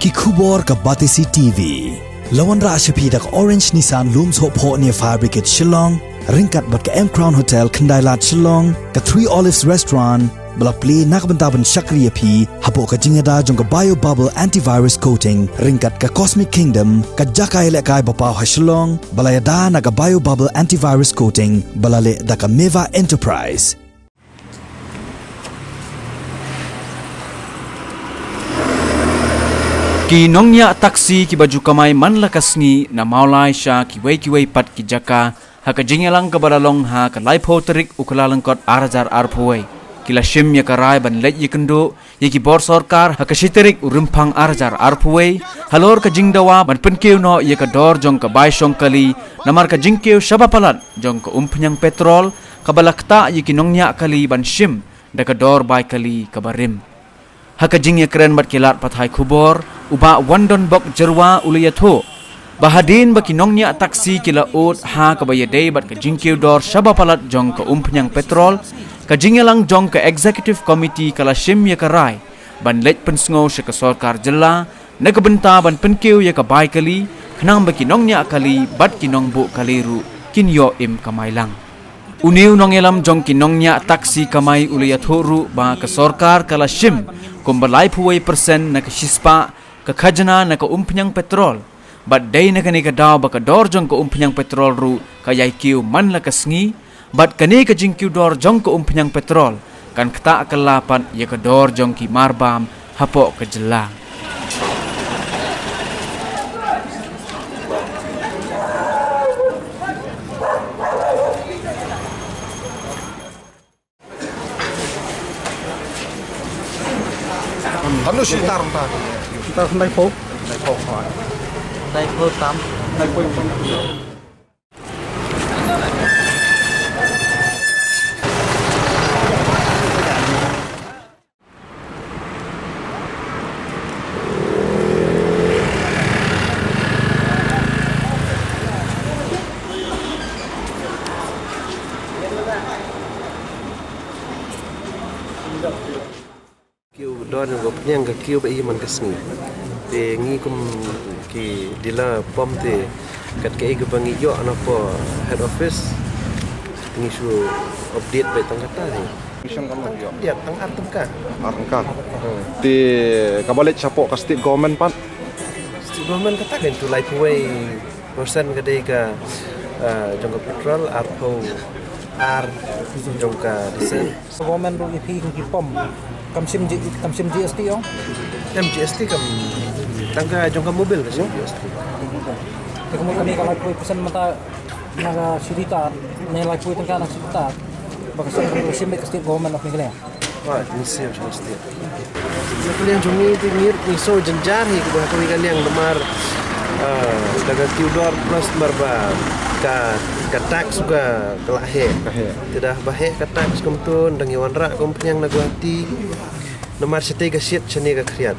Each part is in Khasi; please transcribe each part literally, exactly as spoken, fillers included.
Ki khubor ka Batesi T V. La wanrah sha phi da ka Orange Nissan Lum Sohphoh near Fire Brigade Shillong, ryngkat bad ka M Crown Hotel Khyndailad Shillong, ka Three Olives Restaurant, ba la plie na ka bynta ban shakri ïa phi hapoh ka jingïada jong ka Bio Bubble Antivirus Coating, ryngkat ka Cosmic Kingdom, ka jaka ïalehkai ba paw ha Shillong, ba la ïada na ka Bio Bubble Antivirus Coating, ba la leh da ka Meva Enterprise. Ki nongñiah taxi kiba ju kamai man la ka sngi na Mawlai sha kiwei kiwei pat ki jaka, ha ka jingïalang kaba la long ha ka laiphew tarik u Kyllalyngkot ar hajar arphew wei, ki la shim ïa ka rai ban leit ïakynduh ïa ki bor sorkar ha ka shi tarik u Rymphang ar hajar arphew wei, halor ka jingdawa ban pynkiew noh ïa ka dor jong ka bai shong kali, namar ka jingkiew shaba palat jong ka umphniang petrol, kaba la ktah ïa ki nongñiah kali ban shim da ka dor bai kali kaba rim. Ha ka jingïakren bad ki lad pathai khubor, u Bah Wandonbok Jyrwa u la ïathuh ba hadien ba ki nongñiah taxi ki la ud ha kaba ïadei bad ka jingkiew dor shaba palat jong ka umphniang petrol, ka jingïalang jong ka Executive Committee ka la shim ïa ka rai ban leit pynsngew sha ka sorkar jylla, na ka bynta ban pynkiew ïa ka bai kali, khnang ba ki nongñiah kali bad ki nongbuh kali ruh kin ïoh im kamai lang. Une u nongïalam jong ki nongñiah taxi kamai u la ïathuh ruh ba ka sorkar ka la shim kumba laiphew wei percent na ka shispah ka khajna na ka umphniang petrol. Bad dei na kane ka daw ba ka dor jong ka umphniang petrol ruh ka ïai kiew man la ka sngi, bad kane ka jingkiew dor jong ka umphniang petrol kan ktah kylla pat ïa ka dor jong ki marbam hapoh ka jylla. Hanu shi tar ta. Tar khyndai phew. Khyndai phew tam. Kiew dor jong ka umphniang ka kiew ba ïa man ka sngi. Te ngi kum ki dealer pom te kat kaei kaba ngi ïoh na poh head office, ngi shu update beit tang kata hi. Tang update tang ar tyngka. Ar tyngka. Hmm. Te kaba leit shapoh ka state government pat? State government kata kan tu laiphew wei percent ka dei ka, ah, jong ka petrol, arphew ar jong ka diesel. Government ruh ïa phi ki pom. Kam shim G-, kam shim G S T ong? Em G S T kam tang ka jong ka mobil ka shim G S T. Te ka mut kane ka laiphew percent mynta na ka shi litar, ne laiphew tyngka na shi litar. Ba ka shim, ka shim beit ka state government of Meghalaya. Wa, ngi siew sha state. Na ka liang jong ngi te ngi, ngi sngew jynjar hi kaba ha kawei ka liang namar, ah, da ka kiew dor plus namar ba ka, ka tax ka, ka la heh. Ka heh. Te da ba heh ka tax kumto, da ngi wanrah ka umphniang na Guwahati. Namar shatei ka shit shane ka khriat.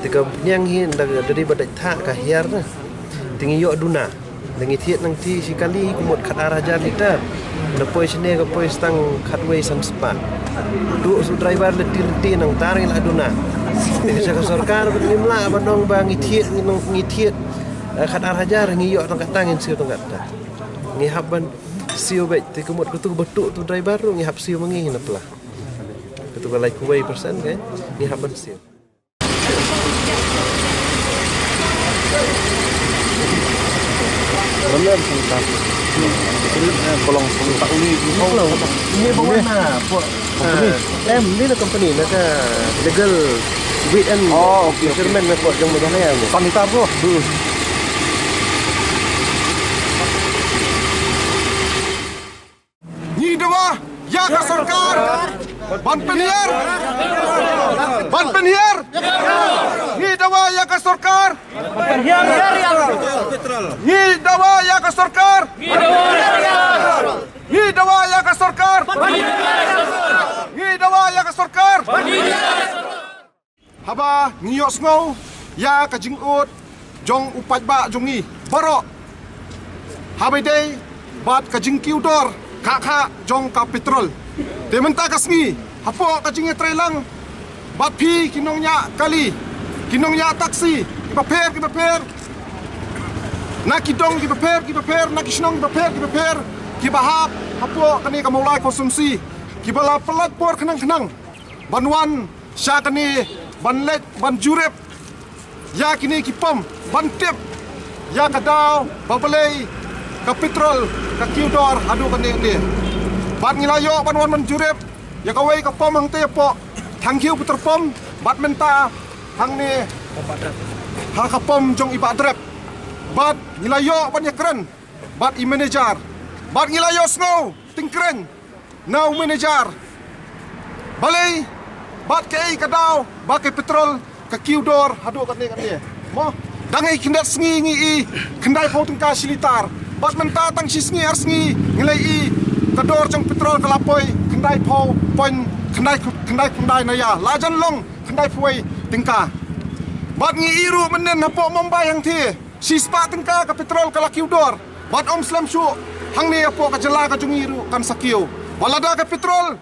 Te ka umphniang hi da, da dei ba dei thah ka hiar na. Te ngi ïoh duna. Da ngi thied nangtei shi kali ka mut khat ar hajar litar. Da poi shane ka poi stang khatwei san spah. Tu su driver leti leti nangta ngi la duna. Te sha ka sorkar ba ngim lah ban ong ba ngi thied, ngi nang, ngi thied, eh, khat ar hajar, ngi ïoh tang kata, ngin siew tang kata. Ngi hap ban siew beit te ka mut katu ba tu tu driver ruh ngi hap siew ma ngi hi na pla. Katu ba laiphew wei percent kan ngi hap ban siew. Ini ba wan na pok, eh, em, ni na company na ka legal wit and measurement na pok jong Meghalaya ni. Sanitar tu. Hmm. Ngi dawa ïa ka sorkar ban pynhiar. Ban pynhiar. Ngi dawa ïa ka sorkar. Ngi dawa ïa ka sorkar. Ngi dawa ïa ka sorkar. Ngi dawa ïa ka sorkar. Haba ngi ïohsngew ïa ka jingud jong u paidbah jong ngi baroh, haba ïadei bad ka jingkiew dor khah khah jong ka petrol. Te mynta ka sngi hapoh ka jingïatreilang bad phi ki nongñiah kali, ki nongñiah taxi, Kiba pher, kiba pher. Na ki dong kiba pher, kiba pher, na ki shnong kiba pher, kiba pher. Kiba hap hapoh kane ka Mawlai constituency. Kiba la pyllait por khnang khnang ban wan sha kane, ban leit ban jurip ïa kine ki pom, ban tip ïa ka daw ba balei ka petrol ka kiew dor haduh kane kane. Bad ngi la ïoh ban wan ban jurip ïa kawei ka pom hangtei hapoh Thangkhiew Petrol Pump, bad mynta hangne ha ka pom jong i Bah Drep. Bad ngi la ïoh ban ïakren bad i manager. Bad ngi la ïohsngew tyngkrein na u manager balei bad kaei ka daw ba ka petrol ka kiew dor haduh katne katne. Mo, dang ei khyndiat sngi ngi i khyndai phew tyngka shi litar. Bad mynta tang shi sngi ar sngi ngi la i ka dor jong petrol ka la poi khyndai phew point khyndai, khyndai khyndai na ïa, la jan long khyndai phew tyngka. Bad ngi i ruh mynnin hapoh Mumbai hangthie shi spah tyngka ka petrol ka la kiew dor. Bad ym slem shuh, hangne hapoh ka jylla ka jong ngi ruh kan sa kiew. Bad lada ka petrol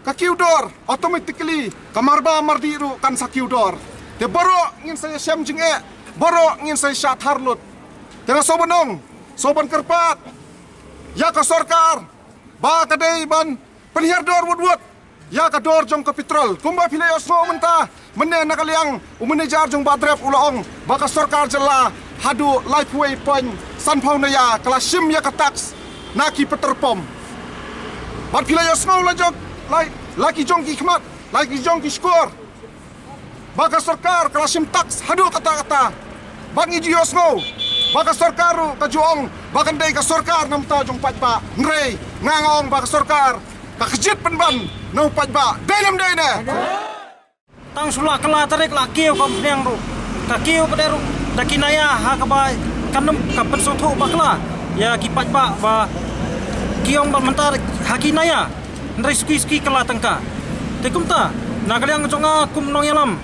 ka kiew dor, automatically ka marba mardih ruh kan sa kiew dor. Te baroh ngin sa ïashem jingeh, baroh ngin sa ïashah thar lut. Te nga sngewbha ban ong, sngewbha ban kyrpad ïa ka sorkar ba ka dei ban pynhiar dor wut wut ïa ka dor jong ka petrol. Kumba phi la ïohsngew mynta, mynne na ka liang u manager jong Bah Drep u la ong ba ka sorkar jylla haduh laiphew point sanphew na ïa ka la shim ïa ka tax na ki petrol pump. Bad phi la ïohsngew la jong, la, la ki jong ki khmat, la ki jong ki shkor ba ka sorkar ka la shim tax haduh katta katta. Bad ngi ju ïohsngew ba ka sorkar ruh ka ju ong ba kan dei ka sorkar na bynta jong paidbah. Hynrei nga nga ong ba ka sorkar ka kjit pynban na u paidbah. Dei ne ym dei ne? Tang shu la kylla tarik la kiew ka umphniang ruh. Ka kiew pat ruh da ki naya ha kaba kan ym ka pynsngewthuh bakla ïa ki paidbah ba ki ong ba mynta ha ki naya. Hynrei suki suki kylla tyngka. Te kumta na ka liang jong nga kum nongïalam,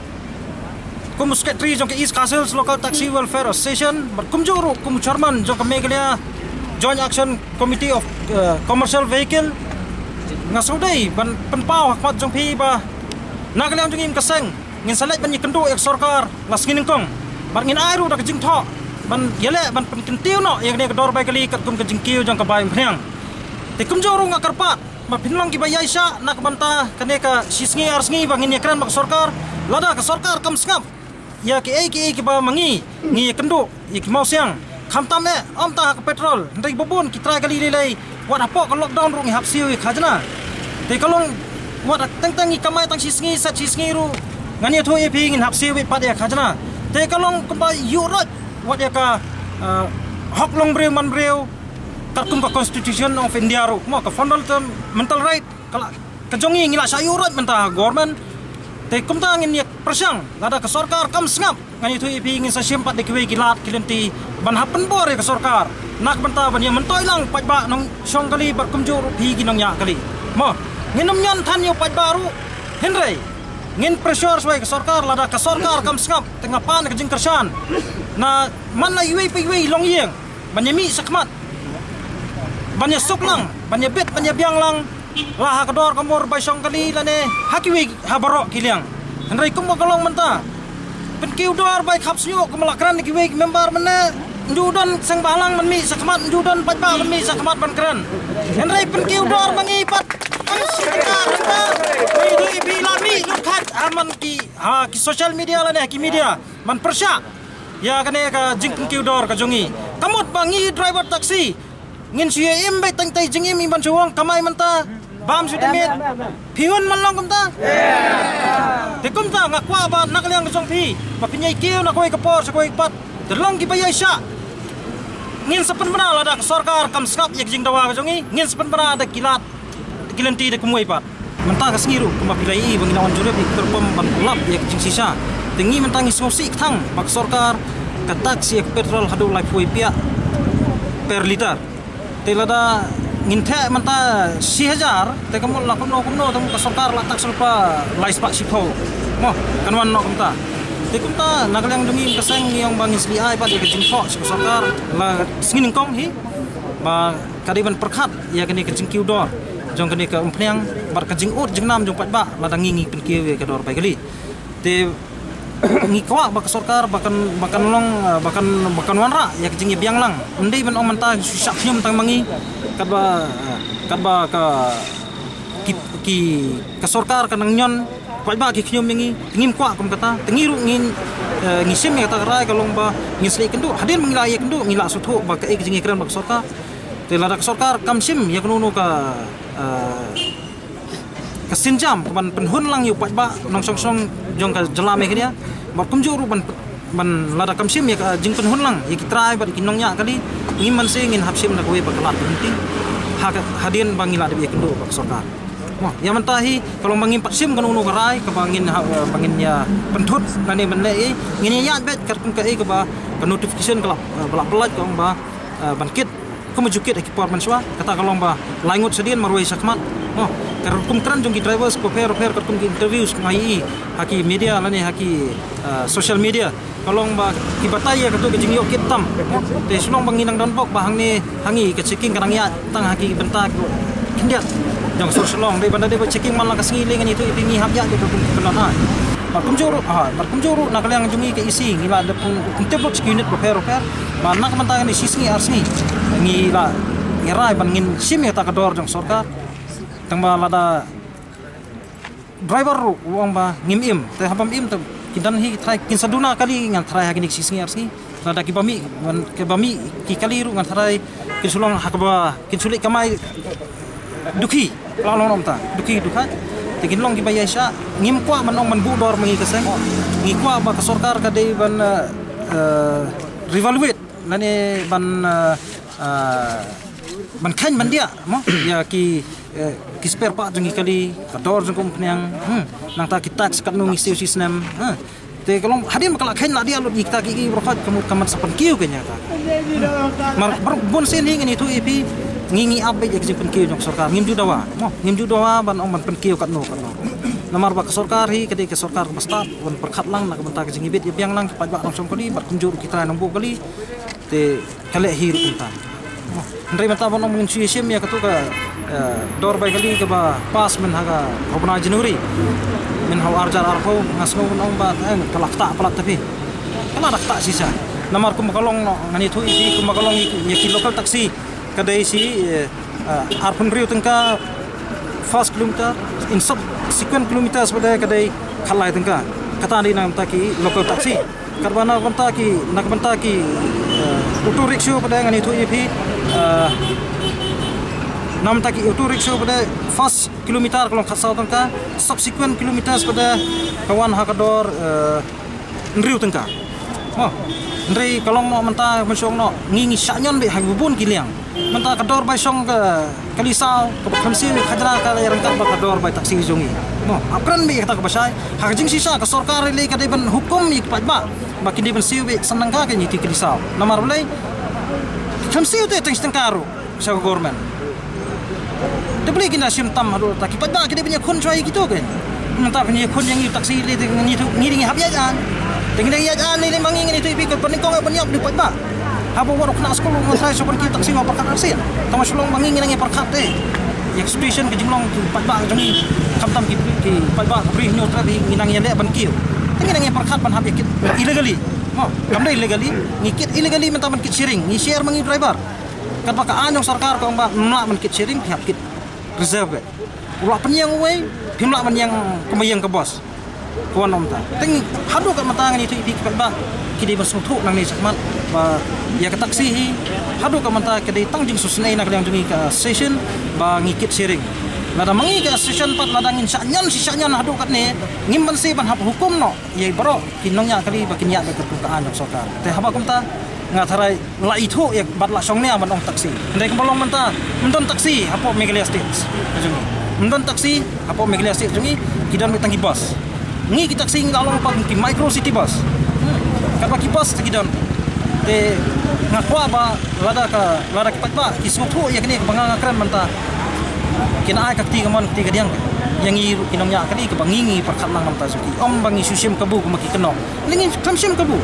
kum u secretary jong ka East Khasi Hills Local Taxi Welfare Association, bad kumjuh ruh kum u chairman jong ka Meghalaya Joint Action Committee of, eh, Commercial Vehicle, nga sngewdei ban pynpaw ha khmat jong phi ba na ka liang jong ngi ka seng ngin sa leit ban ïakynduh ïa ka sorkar la sngi nyngkong. Bad ngin ai ruh da ka jingthoh ban ïaleh ban pynkyntiew noh ïa kane ka dor bai kali katkum ka jingkiew jong ka bai umphniang. Te kumjuh ruh nga kyrpad ba phin long kiba ïaishah na ka bynta kane ka shi sngi ar sngi ba ngin ïakren bad ka sorkar. Lada ka sorkar kam sngap ïa kiei kiei kiba ma ngi ngi ïakynduh ïa ki mawsiang, khamtam eh ym tang ha ka petrol, hynrei ba bun ki trai kali lei lei, wat hapoh ka lockdown ruh ngi hap siew ïa ka khajna. Te ka long wat teng teng ngi kamai tang shi sngi, sat shi sngi ruh ngan ïathuh ïa phi ngin hap siew ïa pat ïa ka khajna. Te ka long kumba ïuh roit wat ïa ka, eh, hok long briew man briew katkum ka Constitution of India ruh, mo, ka fundamental right ka la, ka jong ngi ngi la shah ïuh roit mynta ha government. Te kumta ngin ïa pyrshang, lada ka sorkar kam sngap, ngan ïathuh ïa phi ngin sa shim pat da kiwei ki lad ki lynti ban hap pynbor ïa ka sorkar na ka bynta ban ïa myntoi lang paidbah nongshong kali bad kumjuh ruh phi ki nongñiah kali. Mo, ngin ym ñion than ïa u paidbah ruh, hynrei ngin pressure shwa ïa ka sorkar, lada ka sorkar kam sngap te nga pan ka jingkyrshan na man la iwei pa iwei longïing ban ïa mih shakhmat, ban ïa suk lang, ban ïa bit, ban ïa biang lang la ha ka dor ka mur bai shong kali lane ha kiwei ha baroh ki liang. Hynrei kumba ka long mynta, pynkiew dor bai khap sñiuh kumba la kren kiwei ki member mynne, nju don seng bhalang ban mih shakhmat, nju don paidbah ban mih shakhmat ban kren. Hynrei pynkiew dor ma ngi pat. Ngi dei bi la mih lut khat ha man ki, ha ki social media lane ha ki media ban pyrshah ïa kane ka jingpynkiew dor ka jong ngi. Ka mut ba ngi driver taxi ngin shu ïa im beit tang tei jingim i ban shu ong kamai mynta bam shu dmit. Phi hun man long kumta. Te kumta nga kwah ba na ka liang ka jong phi ba phin ïai kiew na kawei ka por sha kawei ka pat, te long kiba ïaishah. Ngin sa pynbna lada ka sorkar kam sngap ïa ka jingdawa ka jong ngi, ngin sa pynbna da ki lad ki lynti da kumwei pat. Mynta ka sngi ruh kumba phi la ïohi ba ngi la wan jurip ïa ka petrol pump ban lap ïa ka jingshisha. Te ngi mynta ngi sngewsih kthang ba ka sorkar ka tax ïa ka petrol haduh laiphew wei piah per litar. Te lada ngin theh mynta shi hajar, te ka mut la kumno kumno te ka mut ka sorkar la tax lypa lai spah shiphew. Mo, kan wan noh kumta. Te kumta na ka liang jong ngi ka seng ngi ong ba ngin sa leit ai pat ïa ka jingthoh sha ka sorkar la sngi nyngkong hi ba ka dei ban pyrkhat ïa kane ka jingkiew dor jong kane ka umphniang bad ka jingud jingnam jong paidbah lada ngi ngi pynkiew ïa ka dor bai kali. Te ngi kwah ba ka sorkar ba kan, ba kan long, eh, ba kan, ba kan wanrah ïa ka jingïabiang lang. Ym dei ban ong mynta shu shah khñium tang ma ngi, katba, eh, katba ka, ki, ki, ka sorkar ka nang ñion paidbah ki khñium ïa ngi, te ngim kwah kum kata. Te ngi ruh ngin, eh, ngi shim ïa kata ka rai ka long ba ngin sa leit kynduh. Hadien ba ngi la ïakynduh, ngi la sngewthuh ba kaei ka jingïakren bad ka sorkar. Te lada ka sorkar kam shim ïa kano kano ka, eh, ka sienjam ka ban pynhun lang ïa u paidbah nongshong shnong jong ka jylla Meghalaya, bad kumjuh ruh ban, ban lada kam shim ïa ka jingpynhun lang ïa ki trai bad ki nongñiah kali, ngim banse ngin hap shim da kawei pat ka lad ka lynti ha ka, hadien ba ngi la dep ïakynduh bad ka sorkar. Mo, ïa mynta hi ka long ba ngim pat shim kano kano ka rai kaba ngin ha, ba ngin ïa pynthut lane ban leh ei, ngin ïa ïaid beit katkum kaei kaba ka notification ka la, ba la pynlait ka ong ba, eh, ban kit kum ju kit ha ki por mynshuwa, kata ka long ba lai ngut shadien marwei shakhmat. Mo, ka rukom kren jong ki drivers bapher bapher katkum ki interviews nga ïohi ha ki media lane ha ki, eh, social media, ka long ba ki batai ïa kato ka jingïoh kit tam. Mo, te shu long ba ngi nang don bok ba hangne ha ngi ka checking ka nang ïaid tang ha ki bynta khyndiat jong ka sor Shillong. Dei ban da dei ba checking man la ka sngi lei ngan ïathuh ïa phi ngi hap ïaid beit katkum ki pynlong ai. Bad kumjuh ruh, ha, bad kumjuh ruh na ka liang jong ngi ka E C ngi la dep pyntip lut sha ki unit bapher bapher. Bad na ka bynta kane shi sngi ar sngi ngi la, ngi rai ban ngin shim ïa kata ka dor jong sorkar. Tang ba lada driver ruh u ong ba ngim im, te haba ym im te ki don hi ki trai kin sa duna kali, ngan trai ha kine ki shi sngi ar sngi. Lada kiba mih, ngan, kiba mih ki kali ruh ngan trai kin shu long ha kaba kin shu leit kamai dukhi, la long nongta dukhi dukha. Te kin long kiba ïaishah. Ngim kwah ban ong ban buh dor ma ngi ka seng. Ngi kwah ba ka sorkar ka dei ban, eh, eh, reevaluate lane ban, eh, eh, ban kheiñ ban diah mo ïa ki, eh, ki spare part jong ki kali, ka dor jong ka umphniang, hmm, nangta ki tax katno ngi siew shi snem, ha. Te ka long hadien ba ka la kheiñ la diah lut ïa kita ki, ki baroh khoit ka mut ka mat sa pynkiew ka ïa ka. Mar, mar bun sien hi ngan ïathuh ïa phi, ngi, ngi ap beit ïa ka jingpynkiew jong ka sorkar, ngim ju dawa mo, ngim ju dawa ban ong ban pynkiew katno katno. Namar ba ka sorkar hi ka dei ka sorkar kaba stad, ban pyrkhat lang na ka bynta ka jingïabit ïabiang lang ki paidbah nongshong kali bad kumjuh ruh ki trai nongbuh kali. Te ka leh hi ruh kumta. Hynrei mynta ban ong ngin shu ïashim ïa kato ka, eh, dor bai kali kaba pass myn ha ka arphew January, myn ha u arhajar arphew, nga sngew ban ong ba, eh, ka la ktah palat ta phi. Ka la da ktah shisha. Namar kumba ka long noh, ngan ïathuh ïa phi, kumba ka long ïa ki, ïa ki local taxi ka dei shi, eh, eh, arphew hynriew tyngka first kilometer, in subsequent kilometers pat de ka dei khatlai tyngka. Kata dei na ka bynta ki local taxi. Katba na ka bynta ki, na ka bynta ki, eh, auto rickshaw pat de ngan ïathuh ïa phi, eh, na ka bynta ki auto rickshaw pat de first kilometer ka long khatsaw tyngka, subsequent kilometers pat de ka wan ha ka dor, eh, hynriew tyngka. Oh, hynrei ka long noh mynta, mynshong noh, ngi, ngi shah ñion beit ha bun ki liang. Mynta ka dor bai shong ka kali saw kaba khlem siew ïa ka khajna ka la ïaryngkat bad ka dor bai taxi jong ngi. Mo, ap kren beit ïa kata kaba shai. Ha ka jingshisha ka sorkar lei ka dei ban hukum ïa ki paidbah ba kin dei ban siew beit san tyngka ka ïa ki kali saw. Namar balei? Khlem siew te tang shi tyngka ruh sha ka government. Te balei kin da shim tam haduh ta, ki paidbah ki dei ban ïakhun shuwa ïa kito ke. Mynta phin ïakhun ïa ngi taxi lei te ngi tu, ngi dei ngi hap ïaid aiñ. Te ngi dei ïaid aiñ lei lei ma ngi, ngi tu ïa phi ka pynïaid kong ïa pynïap di paidbah. Haba wat u khynnah skul u ngan tharai shu ban kiew taxi, wat pyrkhat arsien. Tang ma shu long ma ngi, ngi nang ïa pyrkhat te. Ïa ka situation ka jinglong ki paidbah jong ngi, khamtam ki, ki paidbah ka Bri Hynñiewtrep hi ngi nang ïaleh ban kiew. Te ngi nang ïa pyrkhat ban hap ïa kit illegally. Mo, kam dei illegally, ngi kit illegally mynta ban kit sharing, ngi share ma ngi driver. Katba ka aiñ jong sorkar ka ong ba ym lah ban kit sharing, phi hap kit reserve. U lah pynïeng uwei, phim lah ban ïeng kumba ïeng ka bos. Ka wan ong ta. Te ngi haduh katne mynta ngan ïathuh ïa phi ki paidbah, ki dei ban sngewthuh nangne shakhmat ba ïa ka taxi hi, haduh katne mynta ka dei tang jingsngewsynei na ka liang jong ngi ka association ba ngi kit sharing. Lada ma ngi ka association pat lada ngin shah ñion shi shah ñion haduh katne, ngim banse ban hap hukum noh ïa baroh ki nongñiah kali ba kin ïaid beit katkum ka aiñ jong sorkar. Te haba kumta nga tharai la ithuh ïa bad la shong nia ban ong taxi. Hynrei kumba long mynta, ym don taxi hapoh Meghalaya State jong ngi. Ym don taxi hapoh Meghalaya State jong ngi, ki don beit tang ki bus. Ngi ki taxi ngi la long pat ki micro city bus. Hmm. Katba ki bus te ki don. Te nga kwah ba lada ka, lada ki paidbah ki sngewthuh ïa kane kaba nga, nga kren mynta, kin ai ka kti kamon kti kadiang ïa ngi ruh ki nongñiah kali kaba ngi, ngi pyrkhat lang mynta shuki. Ym ba ngi shu shim kabu kumba ki kynnoh. Ngi khlem shim kabu.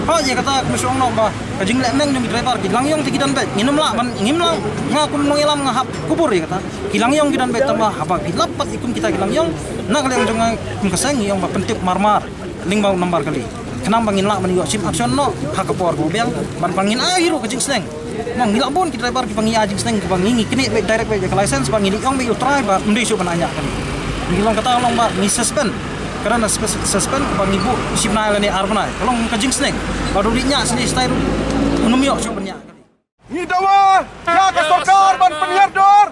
Hooid, ïa kata kumba shu ong noh ba ka jingleh meng jong ki driver, ki langïong te ki don beit. Ngim lah ban, ngim lah, nga kum nongïalam nga hap kubur ïa kata. Ki langïong ki don beit, tang ba haba phi lap pat ïa kum kita ki langïong, na ka liang jong nga kum ka seng ngi ong ba pyntip marmar. Lyngba u nambar kali. Khnang ba ngin lah ban ïoh shim action noh ha ka por kaba biang, ban ba ngin ai ruh ka jingsneng. Mo, ngi lah bun ki driver kiba ngi ai jingsneng, kiba ngi, ngi knieh beit direct beit ïa ka license, ba ngi leit ong beit ïa u trai ba ym dei shuh ban ai ñiah kali. Ngi long kata long ba ngi suspend. Ka dang na spe-, suspend ba ngi buh shi bnai lane ar bnai. Ka long ka jingsneng. Ba u dei ñiah shisha shisha ruh, un ym ïoh shuh ban ñiah kali. Ngi dawa ïa ka sorkar ban pynhiar dor.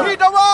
Ngi dawa